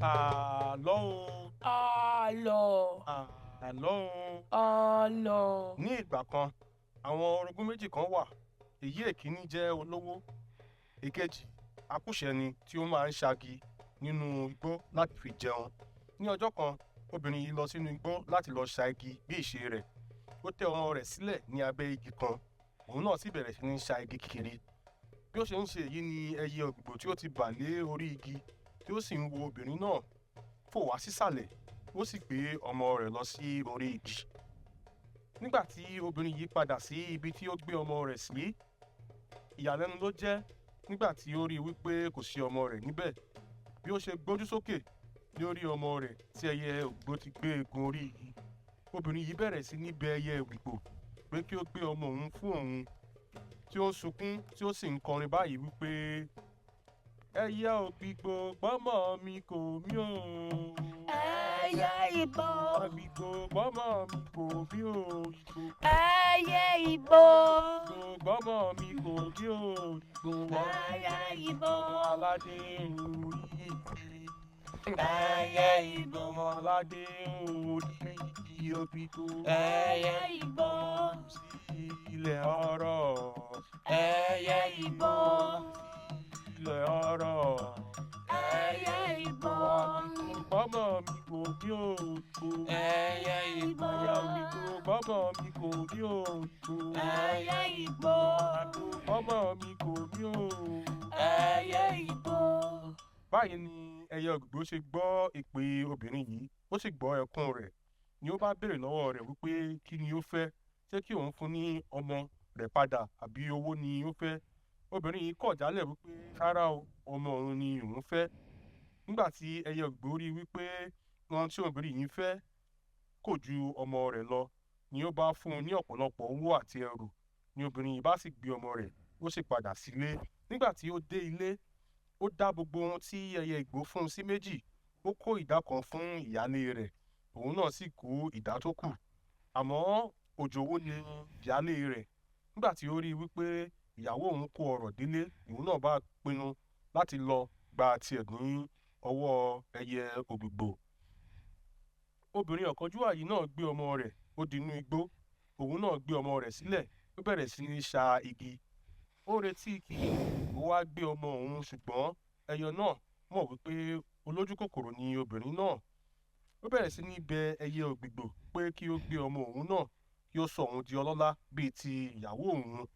Àlọ́ o. Àlọ́. Àlọ́ o. Àlọ́. Ní ìgbà kan, àwọn orogún méjì kan wà. Èyí èkíní jẹ́ olówó, èkejì akúṣẹ̀ẹ́ ni tí ó máa ń ṣagi nínú igbó láti fi jẹun. Ní ọjọ́ kan, obìnrin yìí lọ sínú igbó láti lọ ṣa igi bí ìṣe rẹ̀. Ó tẹ́ ọmọ rẹ̀ sílẹ̀ ní abẹ́ igi kan, òun náà sì bẹ̀rẹ̀ sí ní ṣa igi kiri. Bí ó ṣe ń ṣe èyí ni ẹyẹ ògbìgbò tí ó ti bà lé orí igi tí ó sì ń wo obìnrin náà fò wá sísàlẹ̀, ó sì gbé ọmọ rẹ̀ lọ sí orí igi. Nígbà tí obìnrin yìí padà sí ibi tí ó gbé ọmọ rẹ̀ sí, ìyàlẹ́nu ló jẹ́ nígbà tí ó rí i wípé kò sí ọmọ rẹ̀ níbẹ̀. Bí ó ṣe gbójú sókè ni ó rí ọmọ rẹ̀ tí ẹyẹ ògbìgbò ti gbé gun orí igi. Obìnrin yìí bẹ̀rẹ̀ sí ní bẹ ẹyẹ ògbìgbò pé kí ó gbé ọmọ òun fún òun, tí ó ń sunkún tí ó sì ń kọrin báyìí wípé: Ẹyẹ ògbìgbò gbọ́mọ mi kò mí o. Ẹyẹ ìgbò. Ògbìgbò gbọ́mọ mi kò mí o. Ìgbò. Ẹyẹ ìgbò. Gbọ́mọ mi kò mí o. Ìgbò. Ẹyẹ ìgbò. Aládé orí igi. Ẹyẹ ìgbò. Ọmọ aládé orí igi ògbìgbò. Ẹyẹ ìgbò. Sí ilẹ̀ ọrọ̀. Ẹyẹ ìgbò. Ilẹ̀ ọrọ̀. Ẹyẹ ìgbò. Gbọ́mọ mi kò mí o. Ìgbò. Ẹyẹ ìgbò. Ẹyẹ ògbìgbò gbọ́mọ mi kò mí o. Ìgbò. Ẹyẹ ìgbò. Gbọ́mọ mi kò mí o. Ẹyẹ ìgbò. Báyìí ni ẹyẹ ògbìgbò ṣe gbọ́ ìpè obìnrin yìí, ó sì gbọ́ ẹkún rẹ̀. Ni ó bá béèrè lọ́wọ́ rẹ̀ wípé kí ni ó fẹ́, ṣé kí òun fún ní ọmọ rẹ̀ padà àbí owó ni ó fẹ́. Obìnrin yìí kọ̀ jálẹ̀ wípé rárá o, ọmọ òun ni òun fẹ́. Nígbà tí ẹyẹ ògbìgbò rí wípé ohun tí obìnrin yìí fẹ́ kò ju ọmọ rẹ̀ lọ, ni ó bá fún un ní ọ̀pọ̀lọpọ̀ owó àti ẹrù. Ni obìnrin yìí bá sì gbé ọmọ rẹ̀, ó sì padà sílé. Nígbà tí ó dé ilé, ó dá gbogbo ohun tí ẹyẹ ìgbò fún un sí méjì. Ó kó ìdá kan fún ìyálé rẹ̀, òun náà sì kó ìdá tó kù. Àmọ́ òjòwú ni ìyálé rẹ̀. Nígbà tí ó rí i wípé ìyàwó òun kó ọrọ̀ délé, òun náà bá pinnu láti lọ gba tiẹ̀ ní ọwọ́ ẹyẹ ògbìgbò. Obìnrin ọ̀kánjúwà yìí náà gbé ọmọ rẹ̀, ó di inú igbó. Òun náà gbé ọmọ rẹ̀ sílẹ̀, ó bẹ̀rẹ̀ sí ní ṣa igi. Ó retí kí ó wá gbé ọmọ òun, ṣùgbọ́n ẹyẹ náà mọ̀ wípé olójú kòkòrò ni obìnrin náà. Ó bẹ̀rẹ̀ sí ní bẹ ẹyẹ ògbìgbò pé kí ó gbé ọmọ òun náà, kí ó sọ òun di ọlọ́lá bíi ti ìyàwó òun.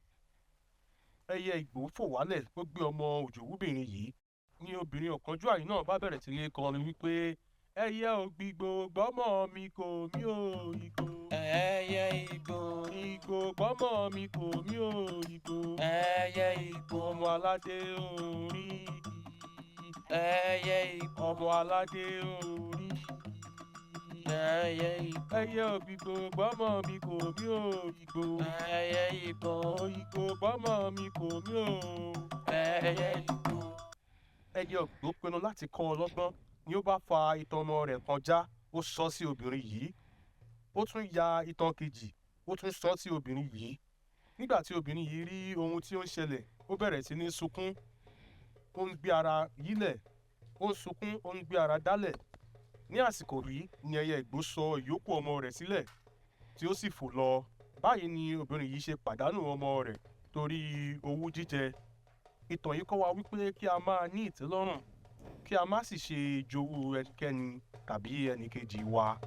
Ẹyẹ ìgbò fò wálẹ̀, ó gbé ọmọ òjòwúbìnrin yìí. Ni obìnrin ọ̀kánjúwà yìí náà bá bẹ̀rẹ̀ sí ní kọrin wípé: Ẹyẹ ògbìgbò gbọ́mọ mi kò mí o. Ìgbò. Ẹyẹ ìgbò. Ìgbò gbọ́mọ mi kò mí o. Ìgbò. Ẹyẹ ìgbò. Ọmọ aládé orí igi. Ẹyẹ ìgbò. Ọmọ aládé orí igi. Ẹyẹ ìgbò. Ẹyẹ ògbìgbò gbọ́mọ mi kò mí o. Ìgbò. Ẹyẹ ìgbò. Ìgbò gbọ́mọ mi kò mí o. Ẹyẹ ìgbò. Ẹyẹ ògbìgbò pinnu láti kọ́ ọ lọ́gbọ́n, ni ó bá fa itan ọmọ rẹ̀ kan já, ó sọ sí obìnrin yìí. Ó tún ya itan kejì, ó tún sọ sí obìnrin yìí. Nígbà tí obìnrin yìí rí ohun tí ó ń ṣẹlẹ̀, ó bẹ̀rẹ̀ sí ní sunkún. Ó ń gbé ara yílẹ̀, ó ń sunkún, ó ń gbé ara dálẹ̀. Ní àsìkò yìí ni ẹyẹ ìgbò sọ ìyókù ọmọ rẹ̀ sílẹ̀ tí ó sì fò lọ. Báyìí ni obìnrin yìí ṣe pàdánù ọmọ rẹ̀ torí owú jíjẹ. Ìtàn yìí kọ́ wa wípé kí a máa ní ìtẹ́lọ́rùn, kí a má sì ṣe jowú ẹnikẹ́ni tàbí ẹnìkejì wa.